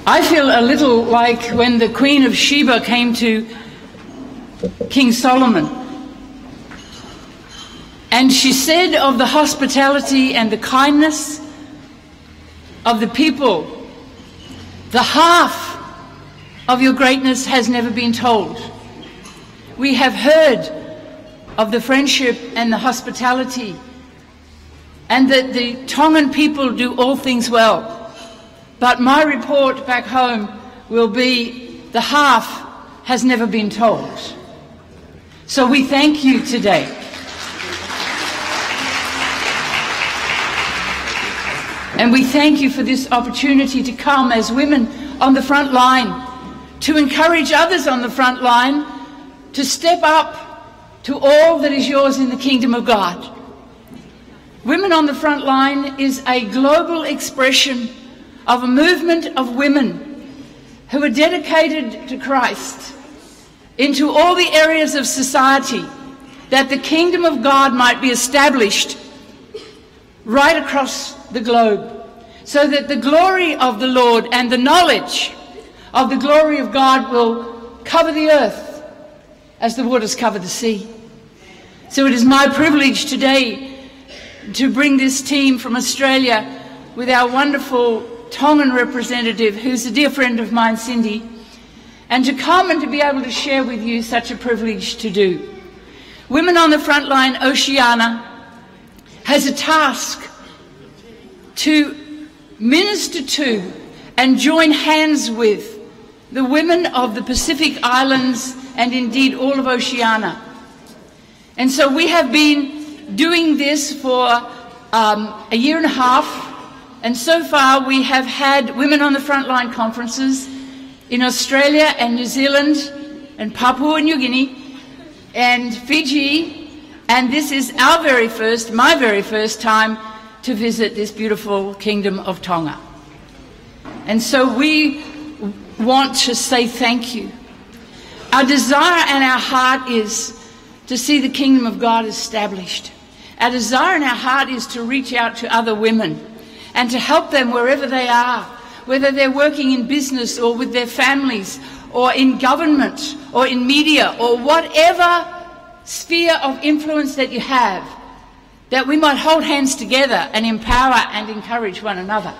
I feel a little like when the Queen of Sheba came to King Solomon, and she said of the hospitality and the kindness of the people, "The half of your greatness has never been told." We have heard of the friendship and the hospitality, and that the Tongan people do all things well. But my report back home will be, "The half has never been told." So we thank you today. And we thank you for this opportunity to come as women on the front line, to encourage others on the front line to step up to all that is yours in the kingdom of God. Women on the Front Line is a global expression of a movement of women who are dedicated to Christ into all the areas of society, that the kingdom of God might be established right across the globe, so that the glory of the Lord and the knowledge of the glory of God will cover the earth as the waters cover the sea. So it is my privilege today to bring this team from Australia with our wonderful Tongan representative, who's a dear friend of mine, Cindy, and to come and to be able to share with you such a privilege to do. Women on the Front Line Oceania has a task to minister to and join hands with the women of the Pacific Islands and indeed all of Oceania. And so we have been doing this for, um, a year and a half, and so far we have had Women on the Front Line conferences in Australia and New Zealand and Papua New Guinea and Fiji, and this is our very first, my very first time to visit this beautiful kingdom of Tonga. And so we want to say thank you. Our desire and our heart is to see the kingdom of God established. Our desire in our heart is to reach out to other women and to help them wherever they are, whether they're working in business or with their families or in government or in media or whatever sphere of influence that you have, that we might hold hands together and empower and encourage one another.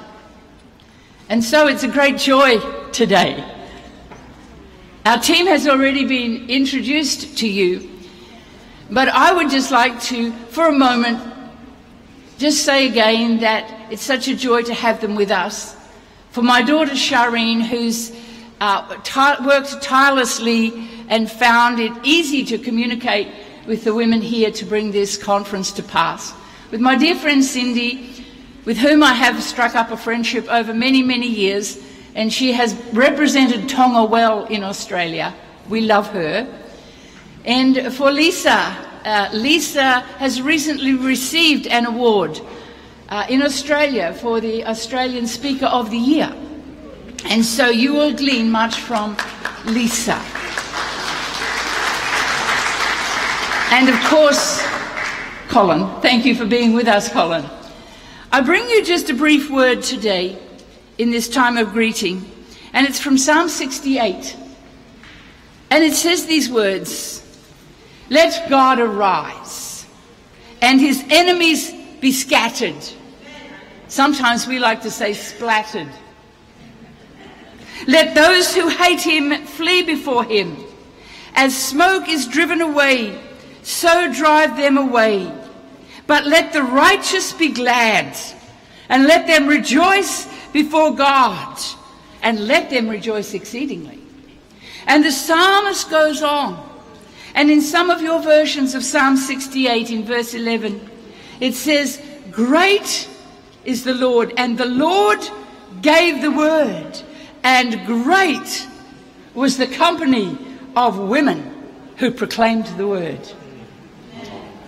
And so it's a great joy today. Our team has already been introduced to you, but I would just like to, for a moment, just say again that it's such a joy to have them with us. For my daughter Charlene, who's, uh, ti-, worked tirelessly and found it easy to communicate with the women here to bring this conference to pass. With my dear friend Cindy, with whom I have struck up a friendship over many, many years, and she has represented Tonga well in Australia. We love her. And for Lisa, uh, Lisa has recently received an award, uh, in Australia for the Australian Speaker of the Year. And so you will glean much from Lisa. And of course, Colin. Thank you for being with us, Colin. I bring you just a brief word today in this time of greeting, and it's from Psalm sixty-eight. And it says these words, "Let God arise, and his enemies be scattered." Sometimes we like to say splattered. "Let those who hate him flee before him. As smoke is driven away, so drive them away. But let the righteous be glad, and let them rejoice before God, and let them rejoice exceedingly." And the psalmist goes on, and in some of your versions of Psalm sixty-eight, in verse eleven, it says, "Great is the Lord, and the Lord gave the word, and great was the company of women who proclaimed the word."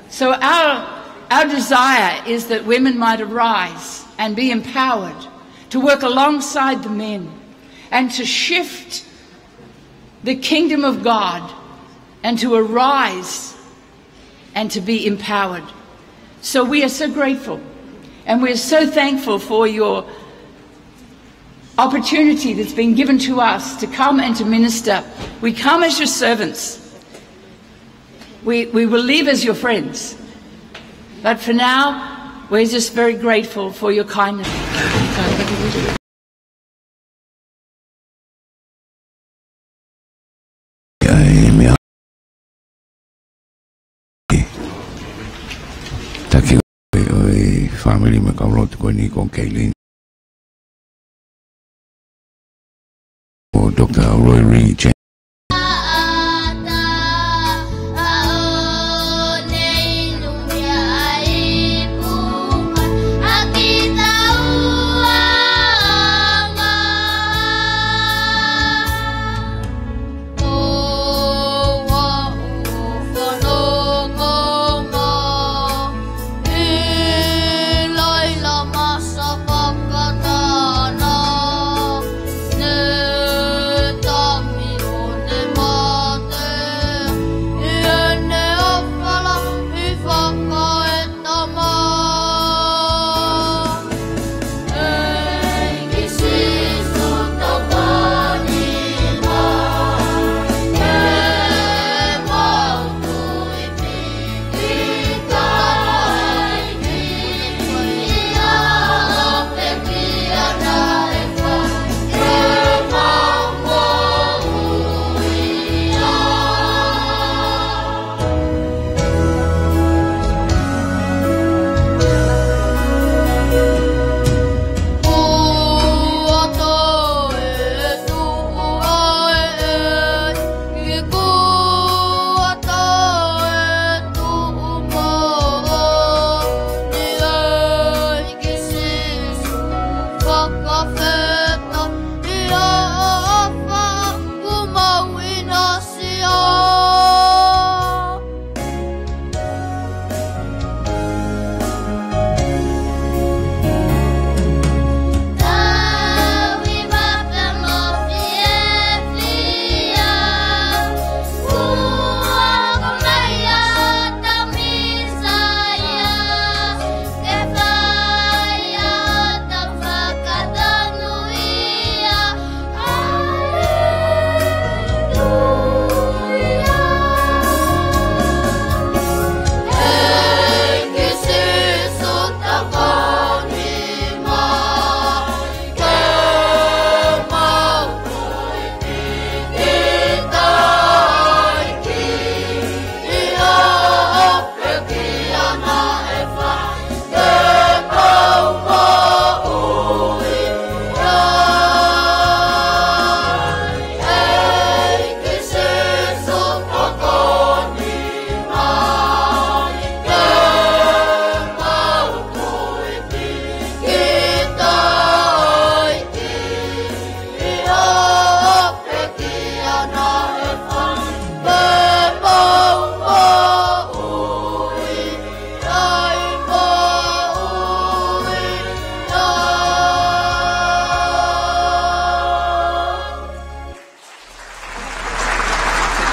So our, our desire is that women might arise and be empowered to work alongside the men and to shift the kingdom of God and to arise and to be empowered. So we are so grateful, and we are so thankful for your opportunity that's been given to us to come and to minister. We come as your servants. We, we will leave as your friends. But for now, we're just very grateful for your kindness. ʻA e meʻa, taki ʻo e, ʻo e fāmili mo e kau lotu ko eni ko Kaylin. Ko Doctor Roy Lee Chen.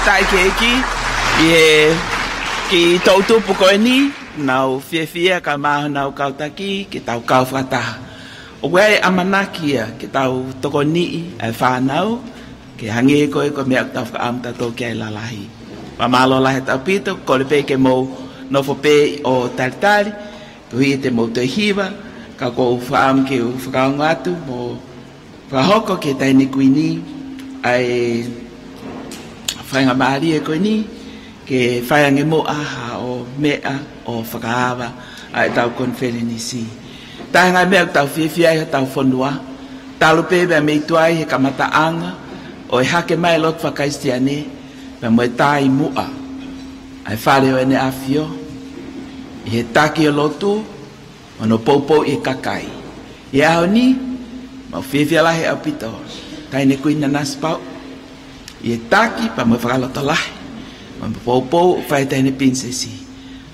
Taʻeʻiloa ki he kiʻi toʻutupu ko eni, nau fiefia kae ʻumaʻā honau kau taki ke tau kau fakataha. ʻOku ʻi ai e ʻamanaki ia ke tau tokoniʻi ʻa e fānau, ke hangē ko e ko e meʻa ʻoku tau fakaʻamu tautolu ki ai lalahi. Fakamālō lahi ʻaupito, kole pē ke mou nofo pē ʻo talitali, koeʻuhi te mou toe hiva, ka ʻoku ou fakaʻamu ke u fakaongo atu mo fakahoko ki he Taʻahine Kuini ʻa e faingamālie ko eni, ke fai ange muʻa haʻo meʻa ʻo fakaava ʻa ʻetau konifelenisi. Taha e ngaahi meʻa ʻoku tau fiefia ai hotau fonua, talu pē mei tuai he kamataʻanga ʻo e hake mai e lotu faka-Kalisitiane, pea mo e tā ʻi muʻa ʻa e Fale ʻo ʻEne ʻAfio, ʻi he taki ʻo e lotu, mo hono poupouʻi e kakai. ʻI he ʻaho ni, mau fiefia lahi ʻaupito, Taʻahine Kuini Nanasipauʻu, ʻi he taki pea mo e fakalotolahi, mo e poupou ʻoku fai ʻe he Taʻahine Pilinisesi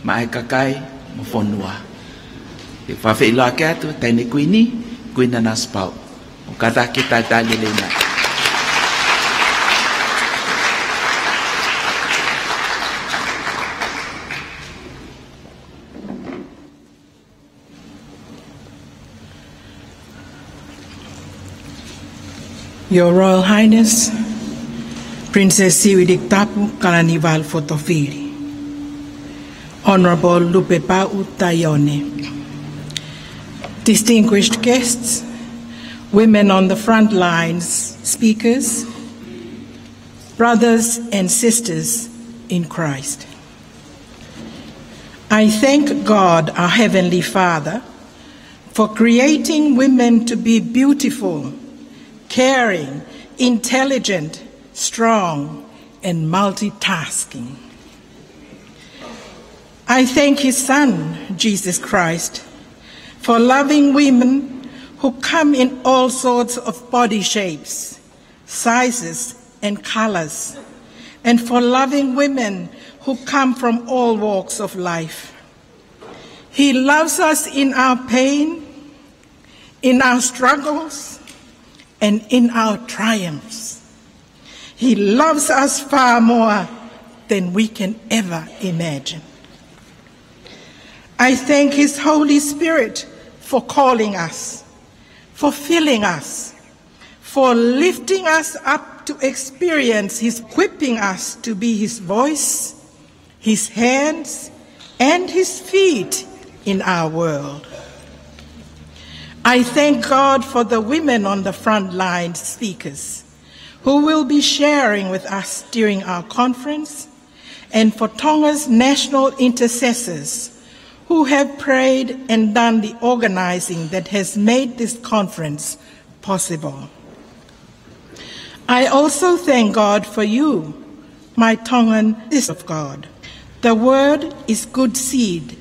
maʻa e kakai mo e fonua. Te u fakafeʻiloaki atu, Taʻahine Kuini, Kuini Nanasipauʻu, mou kātaki ke talitali lelei mai. Your Royal Highness, Princess Siuʻilikutapu Kalaniuvalu Fotofili, Honorable Lupepauʻu Taione, distinguished guests, women on the front lines speakers, brothers and sisters in Christ. I thank God, our Heavenly Father, for creating women to be beautiful, caring, intelligent, strong, and multitasking. I thank His Son, Jesus Christ, for loving women who come in all sorts of body shapes, sizes, and colors, and for loving women who come from all walks of life. He loves us in our pain, in our struggles, and in our triumphs. He loves us far more than we can ever imagine. I thank His Holy Spirit for calling us, for filling us, for lifting us up to experience His, equipping us to be His voice, His hands, and His feet in our world. I thank God for the women on the front line speakers who will be sharing with us during our conference, and for Tonga's national intercessors who have prayed and done the organizing that has made this conference possible. I also thank God for you, my Tongan sisters of God. The word is good seed